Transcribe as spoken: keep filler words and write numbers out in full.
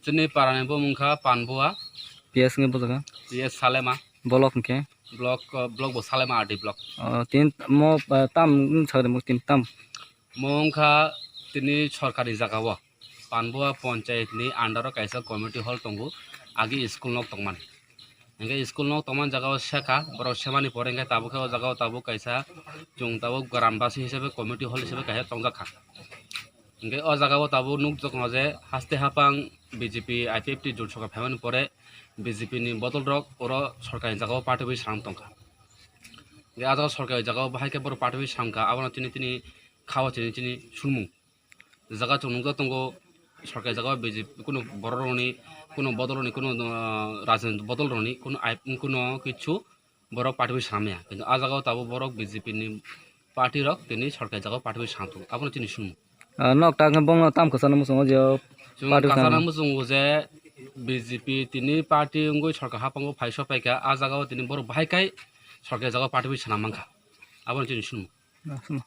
Chini parani bumung kha Panbua, P S hwnkhe bujaka. P S Salema. Block hwnkhe? Block, uh, block bo Salema R D block. Oh, tin mo, uh, tam, mm, sagri mo tin tam. Mo wngkha tini sorkari jaga o. Panbua ponchayat ni under o kaisa community hall tongo. Agi school nok tongmani. Hingke school nok tongmani jaga o sekha, borok semani pore hingke tabuk khe o jaga o tabuk kaisa chwng tabuk Gram basi hisabe community hall hisabe kaisa tongjak kha. Hingke o jaga o tabuk nukjakno je haste hapang B J P I P F T jot sorkar phaimani pore B J P ni bodol rok oro sorkar ni jaga o party bai swnam tongkha. Hingke ah jaga o sorkar ni jaga o bahai khe borok party bai swnamkha, abono tini tini kha o tini tini swnmung. Jaga chwng nukjak tongo, sorkar jaga o B J P kunu borok rokni, kunu bodol rokni, kunu, ah, rajniti bodol rokni, kunu ai-, kunu kichu borok party bai swnam ya. Kintu ah jaga o tabuk borok B J P ni party rok tini sorkar jaga o party bai swnam tongo. Abono chini swnmung. Ah, nok ta khe bongno tam kwchana muchungo je o Chwng party kwchana swnam. Muchungo je B J P tini party wngwi sorkar hapang o phai sopaikha, ah jaga o tini borok bahai kai sorkar jaga o party bai swnam mankha. Abono chini swnmung. Ah, swnmung.